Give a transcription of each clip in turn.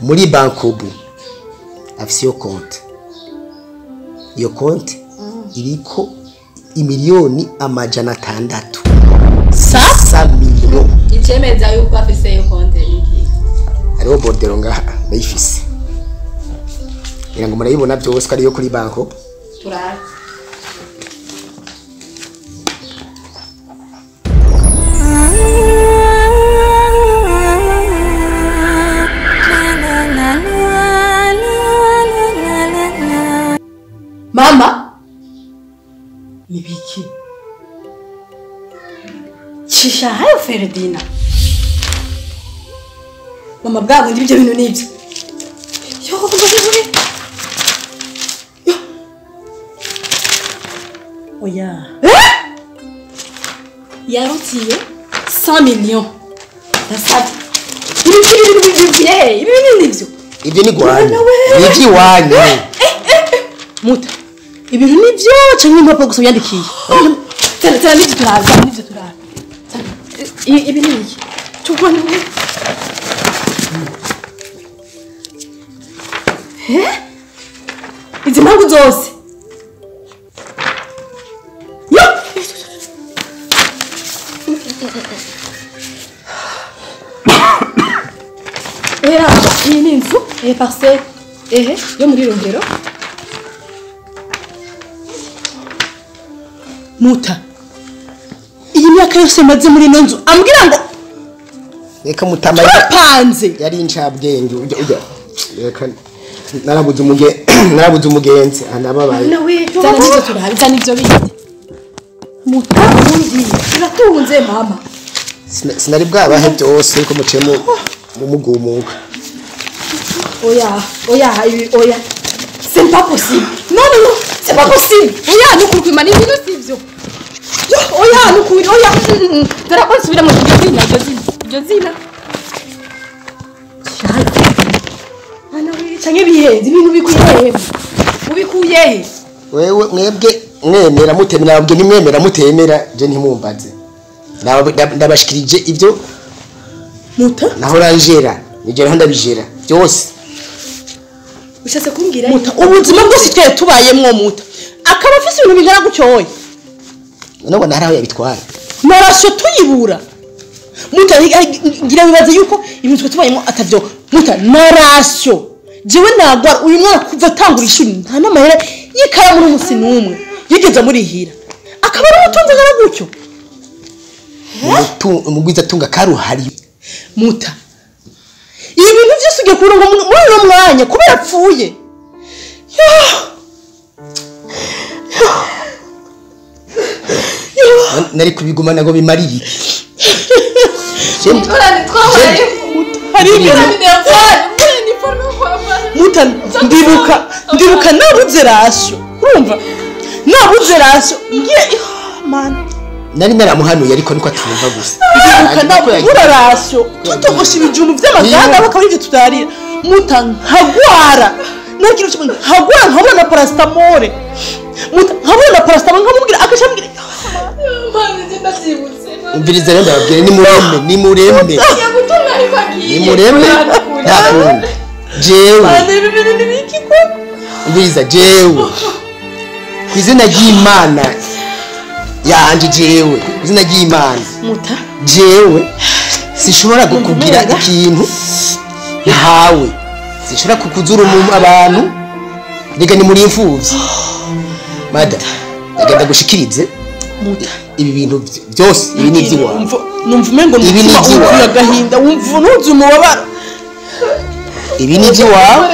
Muri Bankobu afise iyo konti. Iyo konti iriko 600,000,000. Sa million. Icemeza yuko afise iyo konti niki. Hariho bordero ngaha ndayifise. Ngira ngo murayibona byose ko ariyo kuri banko. Turazi. Mama nibiki Chisha hayo Ferdina. Mama bwabo ndi ibyo bintu nibyo. Yo yo. Oya. Eh? Yarutiye 100 millions. Nasabye. Ibi bintu nibyo. Ibyo ni gwanyu. Ni byiwanyu. Muta. Ibintu nibyo cyangwa impapuro gusa byandikiye. Tera nibyo turaza nibyo turaza. Ibi ni iki? Tubona we. Eh? Izi mpangu zose. Yo! Era iyi ni inzu, parcelle yo muri Rongero. Muta. Iyi myaka yose maze muri ino nzu ambwira ngo reka mutama yapanze yari incabwenge ujya reka narabuze umugenzi anababaye nawe zana nivyo turabe zana ivyo bindi muta undi iratunze mama sinari bwabahe byose ko mucemo mumugumuka oya oya oya c'est pas possible non non non c'est pas possible oya nukurwima ni ibintu sivyo oya nukuri oya dore ko nsubira mu zina iryo zina ana canke bihenze ibintu bikuye ubikuye he wewe mwebwe mwemera mutemera nabwe ntimwemera mutemera je ntimumbaze ndabashikirije ibyo muta naho ranjera nigera ndabijera byose ushatse kumbwira muta ubuzima bwose twe tubayemwo muta akaba afise ibintu bingana gutyoye none naraho yabitwara narasho tuyibura muta ngira bibaze yuko ibintu twe tubayemo atavyo muta narasho jewe nagwara uyu mwana kuva atangura ishuri nta namahera yikaramu n'umusi n'umwe yigeze muri hira akaba ari umutunzi ngana gutyo umugwiza atunga karuhari muta ibi bintu byose ugiye kurongo muri uno mwanya kubera apfuye nari kubigumana ngo bimariye muta ndibuka nabuze rasho urumva nabuze rasho ngiye man nari naramuhanuye ariko niko atumva gusa ndibuka nabura rasho tutogosha ibijumbu by'amaganda bakaba ivyo tutarira muta nkagwara nagira cyo nkagwara nkabona paracetamol muta nkabona paracetamol nkamubwira akashambwira umviriza rero ndababwira ni mureme ni mureme ntakundi jewe umviriza jewe ku izina ry'Imana yanje jewe ku izina ry'Imana muta jewe sinshobora kukubwira ikintu ntawe sinshobora kukuzura abantu rega ni muri imfuvyi mada ndagenda gushikirize muta ibi bintu byose ibi ni iby'iwawe numva umengo n'umutima wuzuye agahinda wumva nuzuye umubabaro ibi ni iby'iwawe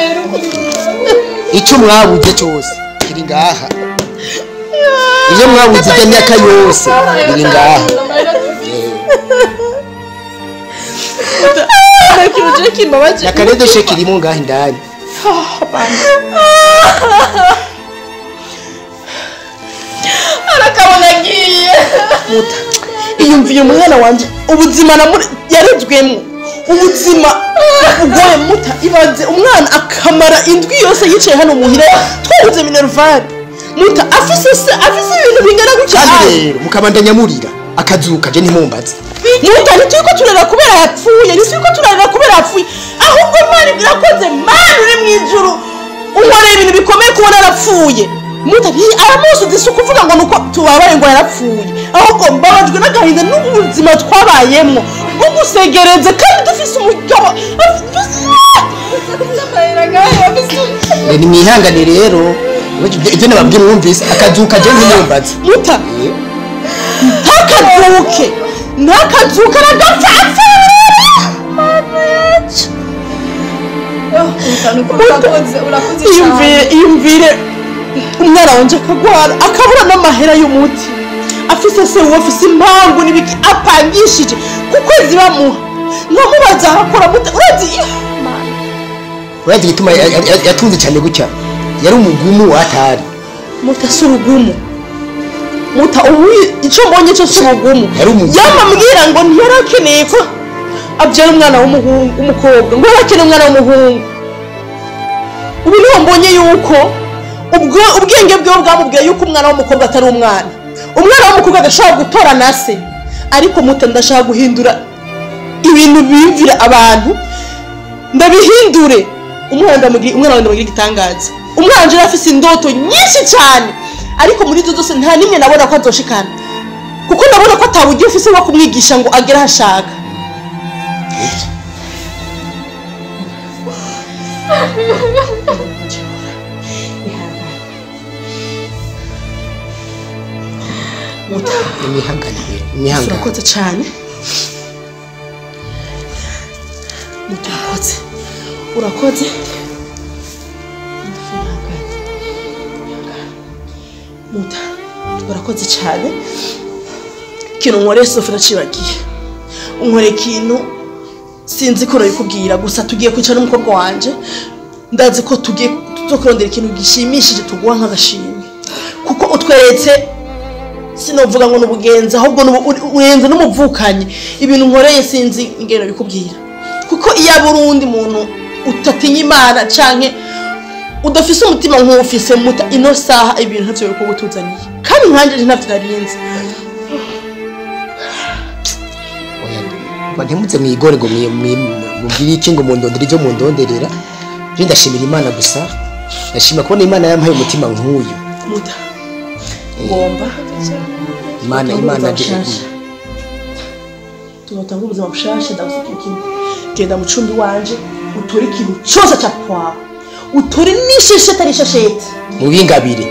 icyo mwabuze cyose kiri ngaha ibyo mwabuze by'imyaka yose biri ngaha nakaredo sheki irimo ngaha indani arakabona agiye muta iyumviye umwana wanje ubuzima yarezwemo ubuzima bugoye muta ibanze umwana akamara indwi yose yicaye hano muhira twabuze minerval muta afise ibintu bingana gutya kandi rero mukabandanya murira akazuka je ntimumbaze Muta ntituriko turarira kubera yapfuye, ntituriko turarira kubera yapfuye, ahubwo Imana irakoze. Mana uri mu ijuru, unkorera ibintu bikomeye kubona arapfuye. Muta aramusuze, si ukuvuga ngo nuko tubabaye ngo yarapfuye, ahubwo mbabajwe n'agahinda n'ubuzima twabayemwo bwo gusegereza kandi dufise umugabo. Ni mwihangane rero, ibyo nababwira mwumvise akazuka je ntimwumbaze. Muta ntakazuke, ntakazuke, aragapfa apfa. Iyumvire, iyumvire umwana wanje akagwara akabura n'amahera y'umuti, afise se uwo afise impangu n'ibiki apangishije ku kwezi bamuha, nkamubaza akora. Muta urazi Urazi igituma yatunze cyane gutya? Yari umugumu watari. Muta si urugumu. Muta ubu icyo mbonye cyo si urugumu. Yari umugumu. Yamambwira ngo ntiyarakeneye ko abyara umwana w'umuhungu, w'umukobwa, ngo yarakeneye umwana w'umuhungu. Ubu niho mbonye yuko ubwo ubwenge bwiwe bwamubwiye yuko umwana w'umukobwa atari umwana, umwana w'umukobwa adashobora gutora na se. Ariko muta ndashaka guhindura ibintu bimvira abantu, ndabihindure. Umwana ndamugira, umwana ndamugira igitangaza. Umwana wanje afise indoto nyinshi cyane, ariko muri izo zose nta nimwe nabona ko azoshikana, kuko ndabona ko atabugiye ufise wo kumwigisha ngo agere aho ashaka. Muta Nimwihangane rero, nimwihangane. Urakoze cyane Muta, urakoze, urakoze. Muta urakoze cyane. Ikintu nkoreye sofa nacibagiye, unkoreye ikintu sinzi ko nabikubwira, gusa tugiye kwicara n'umukobwa wanje, ndazi ko tugiye tuzokurondera ikintu gishimishije tuguha nk'agashimwe, kuko utweretse sinovuga ngo n'ubugenzi, ahubwo urenze n'umuvukanyi. Ibintu nkoreye sinzi ingeno bikubwira, kuko iyo Burundi muntu utatinya Imana canke udafise umutima nk'ufise Muta, ino saha ibintu ntavyo biriko gutuzaniye, kandi nkanje ntavyo narinzi. Oya, ntimuze mwigore ngo mugire iki ngo mundondere ibyo mundonderera. Je ndashimira Imana gusa, ndashima kubona Imana yampaye umutima nk'uyu. Muta ngomba Imana Imana je tuzotanga ubuzima bushasha. Ndagusigira ikintu, genda mu cumbi wanje utore ikintu cyose cyakwawe, utore n'ishesheti ari ishesheti mubingabire.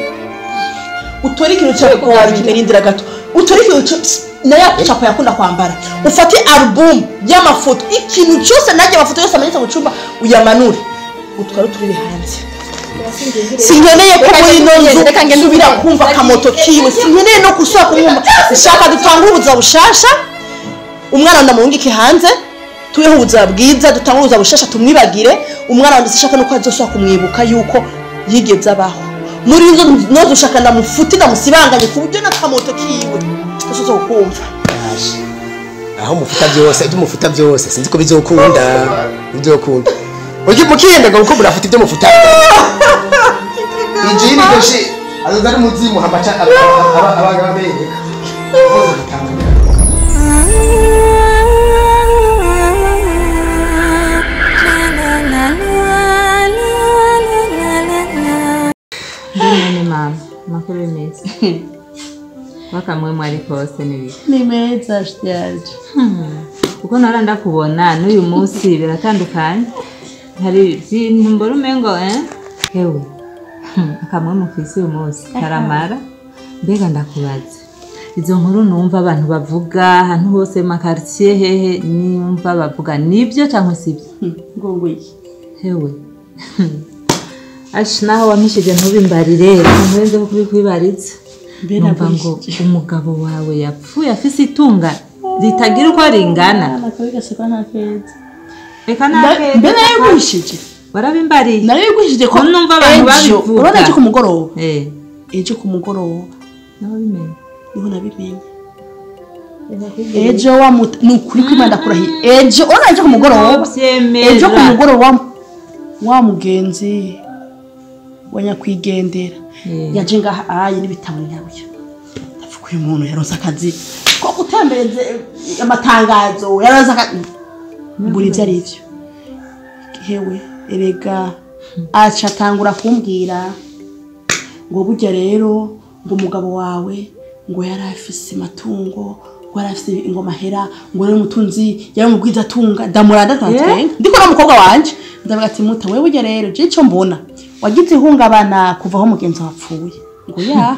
Utore ikintu cyakwawe, kirindira gato, utore ikintu cyose nayo chapa yakunda kwambara, ufate album y'amafoto, ikintu cyose najye amafoto yose amanitse mu cyumba uyamanure, utware uturire hanze. Sinkeneye ko muri ino nzu nsubira kumva akamoto kiwe, sinkeneye no gusubira kumwumva. Nshaka dutangure ubuzima bushasha, umwana ndamurungike hanze, tubeho ubuzima bwiza, dutangure ubuzima bushasha, tumwibagire umwana wanjye. Sinshaka nuko azosubira kumwibuka yuko yigeze abaho muri izo nozo. Ushaka ndamufute, ndamusibanganye ku buryo n'akamoto kiwe tuzoza kukumva. Aho mufuta byose, ibyo mufuta byose sinzi ko bizokunda, bizokunda. Uki mukiyenda ngo uko murafuta ibyo mufuta. Injini doshi azoza ari muzimu hamaca abaga bereka. Bose gutanga. None mama, amakuru meza. Wakamwe mwari kose n'ibiki? Ni meza shyaje. Kuko nahora ndakubona n'uyu munsi biratandukanye. Hari ibintu mbona umengo hewe akamwe mufise uyu munsi karamara. Mbega ndakubaza, izo nkuru numva abantu bavuga ahantu hose mu makartier hehe, nimva bavuga nibyo cyangwa sibyo? Ngo ngwiki? Hewe ashi, naho wamishije ntubimbarire, nturenze ko kubikwibariza. Mbe Numva ngo umugabo wawe yapfuye afise itunga ritagira uko ringana. Nakabigaseka nta keza. Reka nake. Mbe narayigurishije. Warabimbariye. Narayigurishije ko Ko numva abantu ejo, babivuga. urabona ejo ku mugoroba, ejo ku mugoroba nababimenye. Niho nabimenye ejo wa muta. Ni ukuri kw'Imana ndakurahiye, ejo urabona ejo ku mugoroba, Ntuvyemera. ejo ku mugoroba wa mugenzi wa nyakwigendera yaje ngaha aye n'ibitabo nyabuye. Ndavuga uyu muntu yaronse akazi ko gutembera. Icambere amatangazo yaraza mbura ivyo ari vyo. Hewe erega aca atangura kumbwira ngo burya rero ngo umugabo wawe ngo yari afise amatungo, ngo yari afise ingoma hera, ngo yari umutunzi, yari umugwiza atunga. Ndamuranda tantwenga ndiko n'umukobwa wanje, ndavuga ati muta wewe burya rero je ico mbona wagize ihungabana kuva aho mugenzi wapfuye. Ngo ya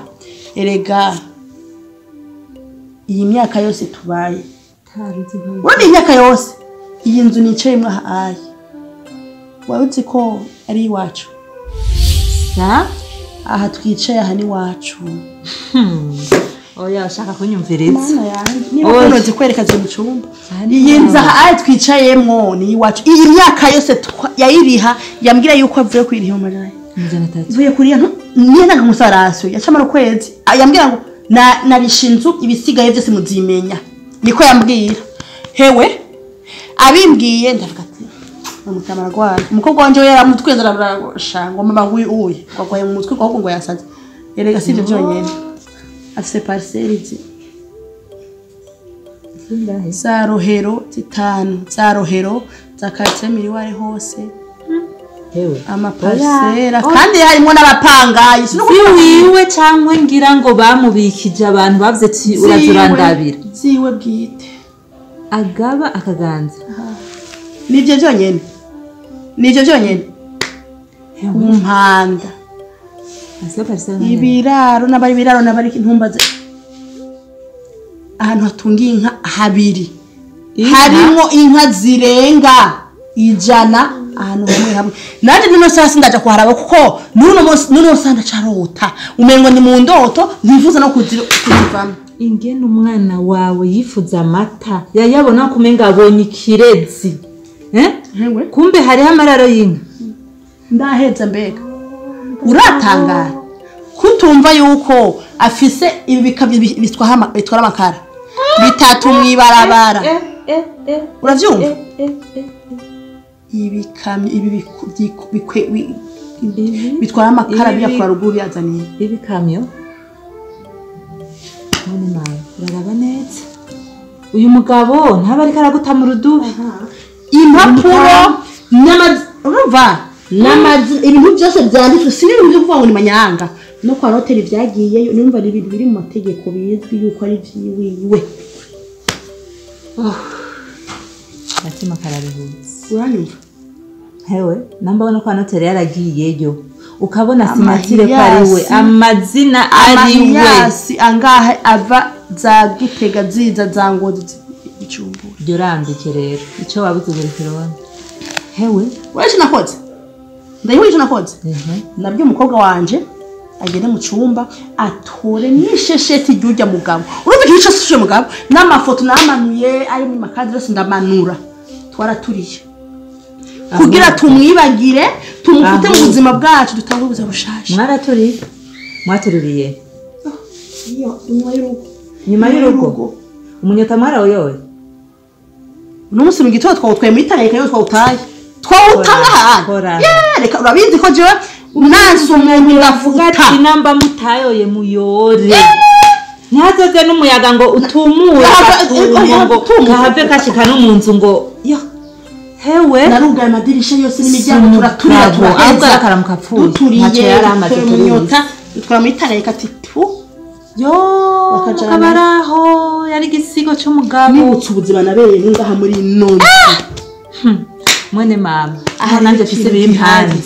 erega iyi myaka yose tubaye, urabona imyaka yose iyi nzu nicayemwo aha ayi, wari uzi ko ari iwacu? Aha twicaye aha ni iwacu. Oya ushaka kunyumviriza. Mana yanjye, niba unoze kwereka ziri mu cumba. Iyi nzu aha twicayemwo ni iwacu. Iyi myaka yose yayiriha, yambwira yuko avuye kuyiriha mu majana 300. Mvuye kuriya niyo nanga umusarasiyo yacamara ukwezi. Yambwira ngo narisha inzu ibisigaye byose muzimenya. Niko yambwira. Hewe abimbwiye ndavuga ati umutama aragwaye. Umukobwa wanje we yaramutwenza arabasha ngo mama nguyu uye ngo agwaye mu mutwe ahubwo ngo yasaze. Erega si ibyo byonyene. Afise parcelle za Rohero zitanu, za Rohero za quartier Miriware hose. Amaparcelle kandi harimo n'abapangayi. Si wiwe cyangwa ngira ngo bamubikije abantu bavuze ati uraturandabira. Ziwe bwite. Agaba akaganza. Nivyo byonyene. Nivyo byonyene. Umpanda. Ibiraro n'abari biraro n'abari intumbaze. Ahantu hatungiye inka habiri. Harimo inka zirenga 100 ahantu hamwe hamwe. Nanje nino sasa ndaja kuharaba kuko nuno munsi nuno sanda carota. Umengo ni mu ndoto ntifuza no kuzivamo. Ingene umwana wawe yifuza amata yayabona kumenga abonye ikirezi. Kumbe hariho amararo y'inka. Ndaheza mbega. Uratangara kutumva yuko afise ibi bikamyo bitwara amakara bitatu mwibarabara. Uravyumva? Ibikamyo ibi bitwara amakara biyakura ruguru byazaniye. Ibikamyo. None mawe uraraba neza. Uyu mugabo ntaba ariko araguta mu rudubi. Impapuro n'amazi n'amazi ibintu byose byanditswe si ibintu byo kuvuga ngo ni manyanga. No kwa noteri vyagiyeyo numva ari ibintu biri mu mategeko bizwi yuko ari vyiwiwe. Gatima kararuhutse. Uranyumva? Hewe namba ubona kwa noteri yaragiyeyo ukabona simatire ko ari we, amazina ari we. Amahiyasi angahe ava za Gitega ziza za Ngozi Bujumbura. Iryo rambike rero ico wabuze uburekero. Hewe wewe ico nakoze. Ndayihuye ico nakoze. Nabyo umukobwa wanje agende mu cumba atore n'ishesheti ry'urya mugabo. Urumva ikintu cyose cy'uyu mugabo n'amafoto namanuye ari mu makadre yose ndamanura. Twaraturiye. Kugira tumwibagire tumufute mu buzima bwacu dutange ubuzima bushasha. Mwaraturiye? Mwatururiye? Iyo nyuma y'urugo. Nyuma y'urugo. Umunyota mwarayoye. Uno munsi mu gitondo twawutwaye muri tareka yo twawutaye. Twawutanga. Reka urabizi ko jewe nansi umuntu ndavuga ati namba mutayoye muyore. Ntihazoze n'umuyaga ngo utumure ngo kahave kashika no mu nzu ngo yo. Hewe narugaye amadirisha yose n'imiryango turaturira turaheza akaramuka apfuye. Ntacyo yari amaze turinyota dutwara muri tareka ati tu yo kabaraho yari igisigo cy'umugabo. Nibutse ubuzima nabereye ngaha muri none. Mwene mama aho nanje mfise bimpanze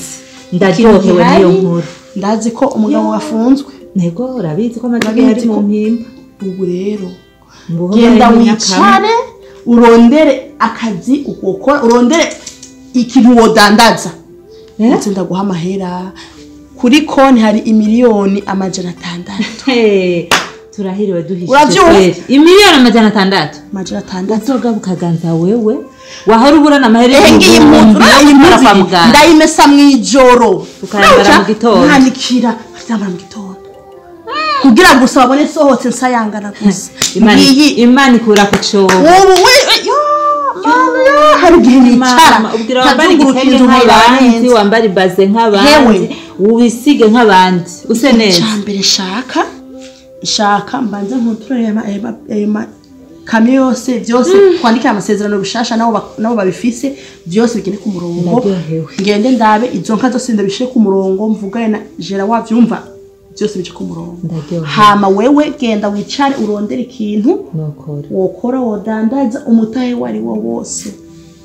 ndaryohewe n'iyo nkuru. Ndazi ko umugabo wafunzwe. Nego urabizi ko amategeko ari mu mpimba. Ubu rero genda wicare urondere akazi ukokora, urondere ikintu wodandaza. Ndetse ndaguha amahera kuri konti hari 600,000,000. Turahiriwe duhishije kweli. 600,000,000. 600. Uzoga bukaganza wewe wahora uburana amahera ngiyi impuzu kwa muganga ndayimesa mwijoro ukayambara mu gitondo nkanikira nkayambara mu gitondo kugira gusa babone sohotse nsayangana gusa. Imana ikura ku cobo. Ubu we yo mama hari igihe nicara ubwira wambara igitenge nk'abandi, wambara ibaze nk'abandi, wisige nk'abandi use neza. Icambere shaka mbanze nkontorore ayo Kamyo yose, byose twandike amasezerano bishasha nabo babifise, byose bigende ku murongo. Ndaryohewe. Ngende ndabe izo nka zose, ndabishire ku murongo, mvugane na Gera wavyumva, byose bice ku murongo. Ndaryohewe. Hama wewe genda wicare, urondere ikintu Nokora. wokora, wodandaza, umutahe wari wo wose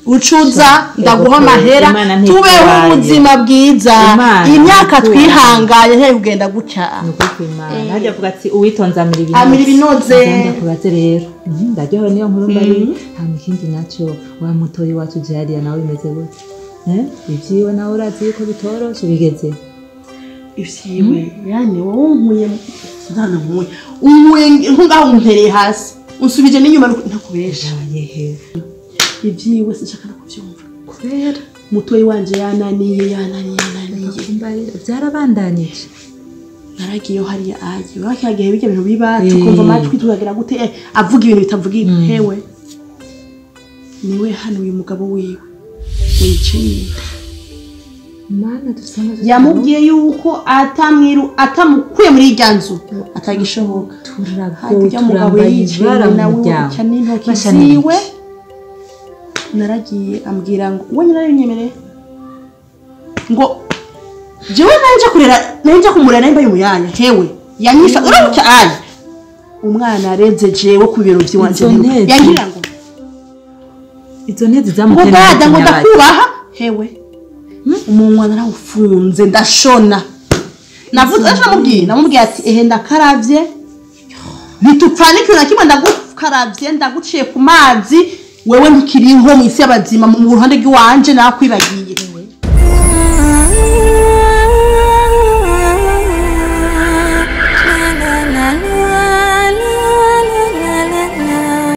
ucuza, ndaguha amahera. Imana Tubeho ntitwaye. ubuzima bwiza. Imana Imyaka ntitwaye. twihanganye ntiyari kugenda gutya. Nukuri kw'Imana, hajya avuga ati uwitonze amira ibinoze. Amira ibinoze. Ndakubaze rero. Ndaryohewe niyo nkuru mbari. Hama ikindi naco, wa mutoyi wacu Jariya nawe bimeze gute? Eh, ivyiwe nawe urazi yuko bitoroshe, bigeze? Ivyiwe yani wowe unkuye nana, nkuye unkuye nkungaho, umpereye hasi, unsubije n'inyuma, ntakubesha. Yehe. Ivyiwe sinshaka no kuvyumva. Kubera? Mutoyi wanje yananiye, yananiye, yananiye. Kumbarira, byarabandanije? Naragiyeyo hariya agiye urakiya gihe bijya bintu biba, tukumva amatwi, tukagira gute, avuga ibintu bitavuga. Hewe, niwe hano uyu mugabo wiwe wicaye. Mana dusanga. Yamubwiye yuko atamwiru atamukuye muri irya nzu atagishoboka. Turagowe. Harya mugabo Turambaye yicaye ibara mu nawe muryango. uca n'intoki Basha ziwe. n'ibiki? Naragiye, ambwira ngo uwo nyina yabinyemereye, ngo jewe nanje kurera, nanje kumurera, nari mbaye umuyaya. Hewe, yanyisha urabuca aye umwana areze jewe ku bibero vy'iwanje. Izo ntezi. Yangira ngo Izo ntezi ngo zamuteye. dada, ngo ndakubaha. Hewe, umunwa narawufunze, ndashona. Navuze ejo, namubwiye ati ehe, ndakaravye, ntitupfana ikintu na kimwe, ndagukaravye, ndaguciye ku mazi, wewe ntukiriho mu isi y'abazima, mu ruhande rw'iwanje nakwibagiye.